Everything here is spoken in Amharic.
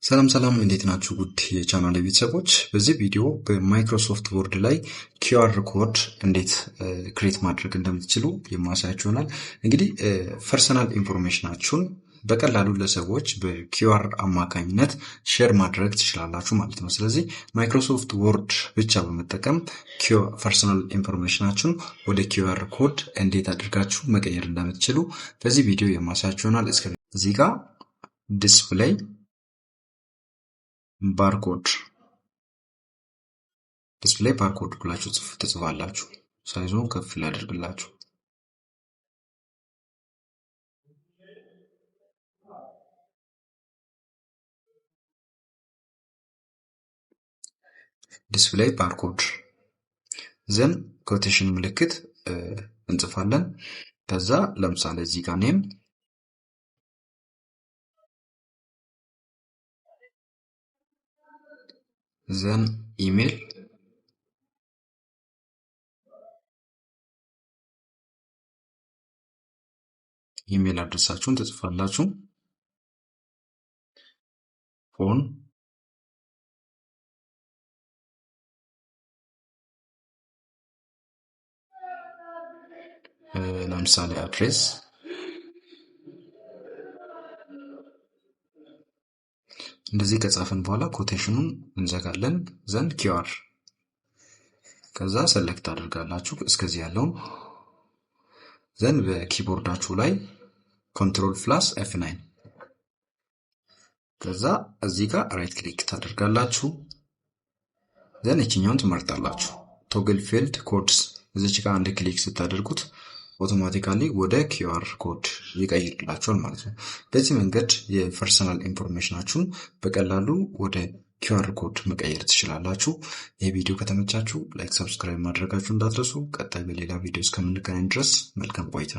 ሰላም ሰላም፣ እንዴት ናችሁ? ውድ የቻናል ቤተሰቦች፣ በዚህ ቪዲዮ በ Microsoft Word ላይ QR code እንዴት create ማድረግ እንደምትችሉ የማሳያችሁ ይሆናል። እንግዲህ personal information ኣችሁን በቀላሉ ለሰዎች በ QR አማካኝነት share ማድረግ ትችላላችሁ ማለት ነው። ስለዚህ Microsoft Word ብቻ በመጠቀም personal information ኣችሁን ወደ QR code እንዴት አድርጋችሁ መቀየር እንደምትችሉ በዚህ ቪዲዮ የማሳያችሁ ይሆናል። እስከ እዚህ ጋር display barcode ብላችሁ ትጽፋላችሁ። Size ኡን ከፍ ላደርግላችሁ። Display barcode, then quotation ምልክት እንጽፋለን። ከዛ ለምሳሌ እዚህ ጋር name, then email address ኣችሁን ትጽፋላችሁ። Phone፣ ለምሳሌ address፣ እንደዚህ ከጻፍን በኋላ quotation ኑን እንዘጋለን። Then QR፣ ከዛ select ታደርጋላችሁ እስከዚህ ያለውን፣ then በ keyboard ኣችሁ ላይ Control plus F9፣ ከዛ እዚህ ጋር right click ታደርጋላችሁ። Then ይችኛውን ትመርጣላችሁ። Toggle field codes፣ እዚች ጋር አንድ click ስታደርጉት automatically ወደ QR code ይቀይርላችኋል ማለት ነው። በዚህ መንገድ የ personal information ኣችሁን በቀላሉ ወደ QR code መቀየር ትችላላችሁ። ይህ ቪዲዮ ከተመቻችሁ like፣ subscribe ማድረጋችሁ እንዳትረሱ። ቀጣይ በሌላ ቪዲዮ እስከምንገናኝ ድረስ መልካም ቆይታ።